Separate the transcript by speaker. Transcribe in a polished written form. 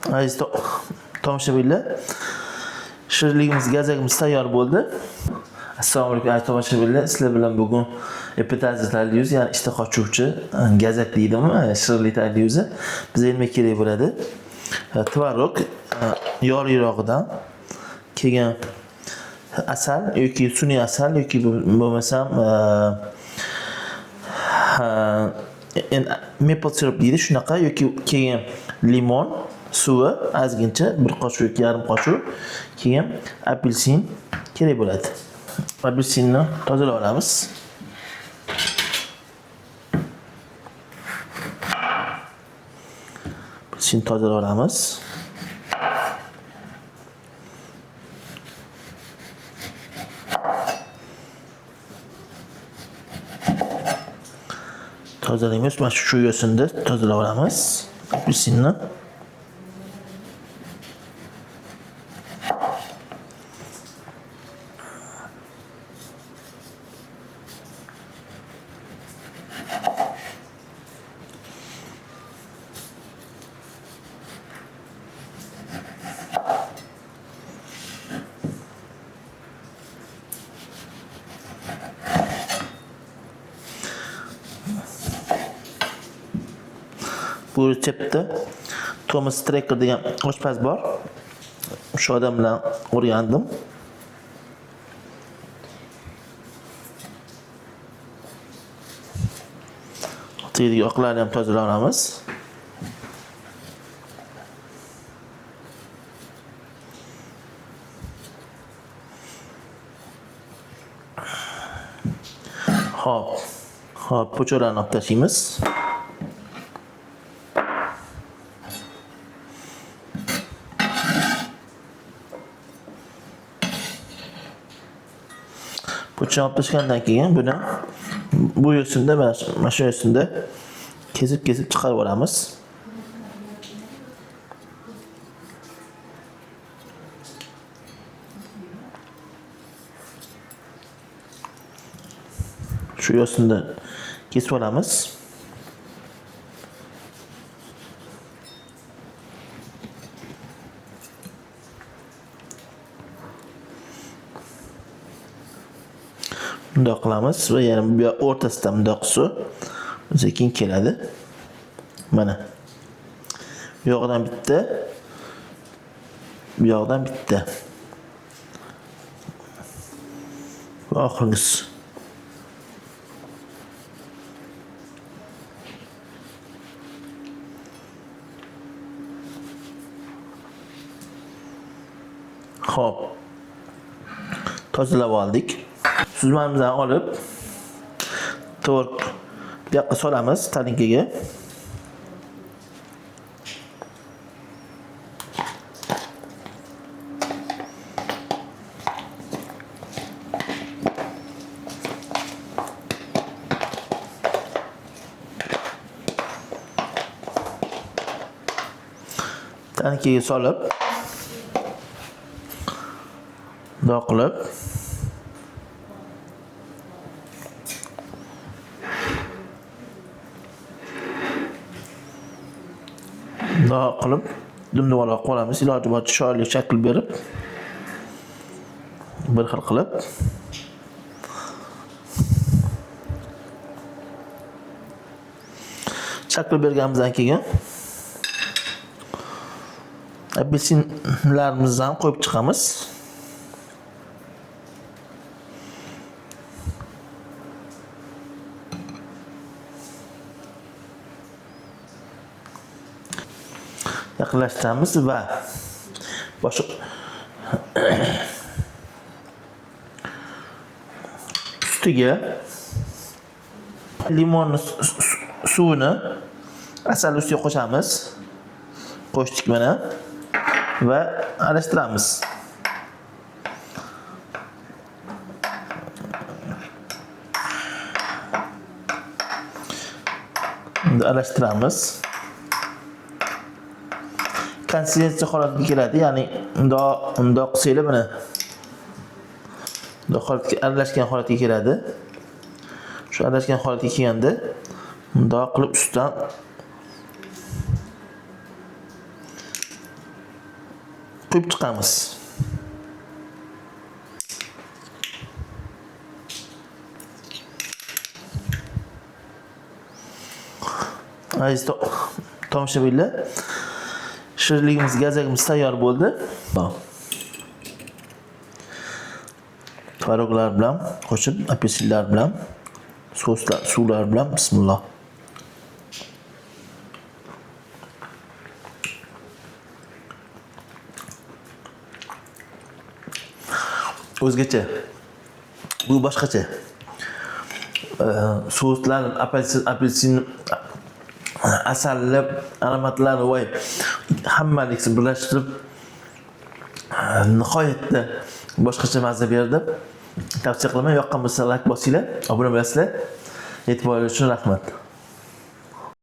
Speaker 1: Aziz tomoshabinlar, shirinligimiz, gazagimiz tayyor bo'ldi. Assalomu alaykum aziz tomoshabinlar. Sizlar bilan bugun appetizer tayyorlaymiz, ya'ni ishtaha ochuvchi gazak deydimi, shirinlik tayyorlaymiz. Bizga nima kerak bo'ladi? Tvorog, yorug'rog'idan keyin asal yoki sun'iy asal yoki bo'lmasam maple syrup deydi shunaqa yoki keyin limon suvi ozgincha, bir qoshiq yoki yarim qoshiq, keyin apelsin kerak bo'ladi. Apelsinni tozalab olamiz. Apelsin tozalab olamiz. Tozalaymiz. Mana shu yo'sinda tozalab olamiz apelsinni. Bu retseptni Thomas Trekker degan oshpaz bor. O'sha odam bilan o'rgandim. Tagidagi oqlarni ham tozalab olamiz. Xo'p. Xo'p, po'choqlarni olib tashlaymiz. Po'choqni olib tashlagandan keyin buni bu yo'sinda, mana shu yo'sinda kesib-kesib chiqarib olamiz. Shu yo'sinda kesib olamiz. Bundoq qilamiz va yana bu yoq o'rtasidan bundoq qilsa sekin keladi. Mana. Bu yoqdan bitta, bu yoqdan bitta. Va oxirgisi. Xo'p. Tozalab oldik. Suzmamizni olib tvorog bu yoqqa solamiz talinkaga. Talinkaga solib bundoq qilib bundoq qilib dumdumaloq qilib olamiz. Iloji boricha chiroyli shakl berib bir xil qilib shakl berganimizdan keyin apelsinlarimizni ham qo'yib chiqamiz. Yaqinlashtiramiz va boshqa ustiga limonni suvini asal ustiga qo'shamiz. Qo'shdik mana va aralashtiramiz. Endi aralashtiramiz. Konsistensiya holatiga keladi, ya'ni bundoq qilsanglar mana bundoq holatga, aralashgan holatga keladi. Shu aralashgan holatga kelganda bundoq qilib ustidan Quyib chiqamiz. Aziz tomoshabinlar, shirinligimiz, gazagimiz tayyor bo'ldi. Tvoroglar bilan qo'shib, apelsinlar bilan, soslar, suvlar bilan, bismillah. O'zgacha. Bu boshqacha. Souslar, apelsin, asalli aromatlar voy hammaliksi birlashtirib nihoyatda boshqacha mazza berdi. Tavsiya qilaman, yoqqan bo'lsa like bosinglar, obuna bo'lasizlar. E'tiboringiz uchun rahmat.